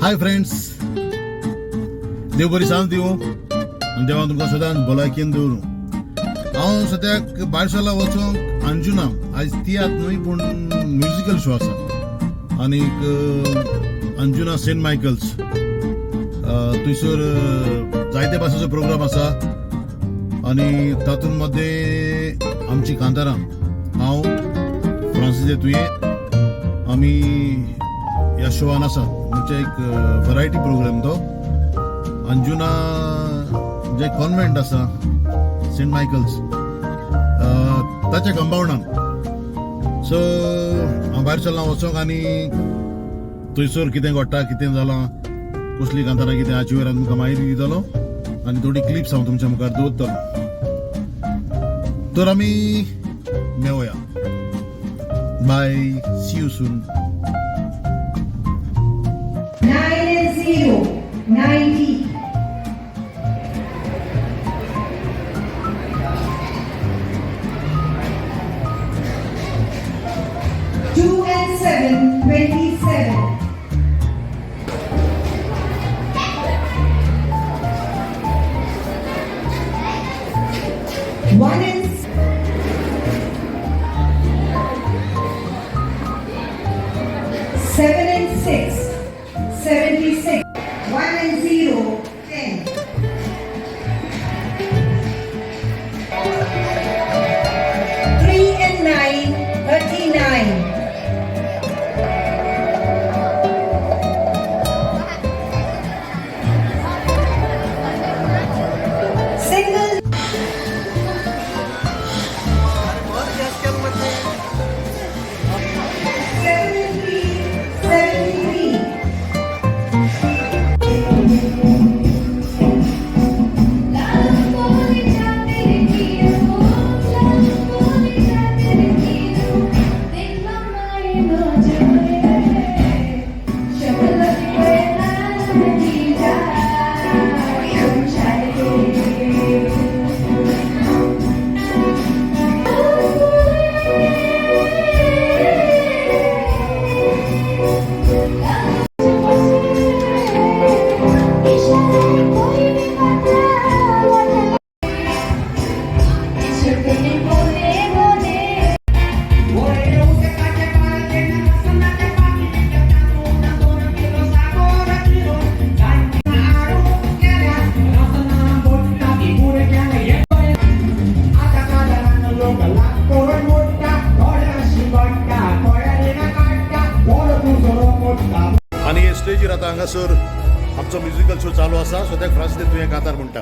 Hi friends, देव बरी सांज दिवं आनी देवान तुमकां सदांच भलायकेन दवरूं. हांव सद्याक भायर सरला वचोंक अंजुना. आयज तियात्र न्हय पूण म्युजिकल शो आसा आनीक अंजुना सेंट मायकल्स थंयसर जायते भाशेचो प्रोग्राम आसा आनी तातूंत मदें आमची कांतारां, हांव फ्रांसीस तुयें आमी ह्या शोवान आसा. म्हणजे एक वरायटी प्रोग्राम तो. अंजुना जे कॉन्वेंट आसा सेंट मायकल्स ताच्या कंपाउंडान. सो हांव भायर सरला वचोंक आनी थंयसर कितें घडटा, कितें जालां, कसली कांतारां कितें हाचे वयर तुमकां म्हायती दितलो आनी थोडी क्लिप्स हांव तुमच्या मुखार दवरतलो. तर आमी मेवया. Bye, see you soon. 9 and 0, 90. 2 and 7, 27. 1 and 7 and 6, 76. 1 and 0, 10. 3 and 9, 39. Single. 7 and 3, 73. आनी हे स्टेजीर आतां हांगासर आमचो म्युजिकल शो चालू आसा. सद्याक फ्रांसीस तुवें कांतार म्हणटा.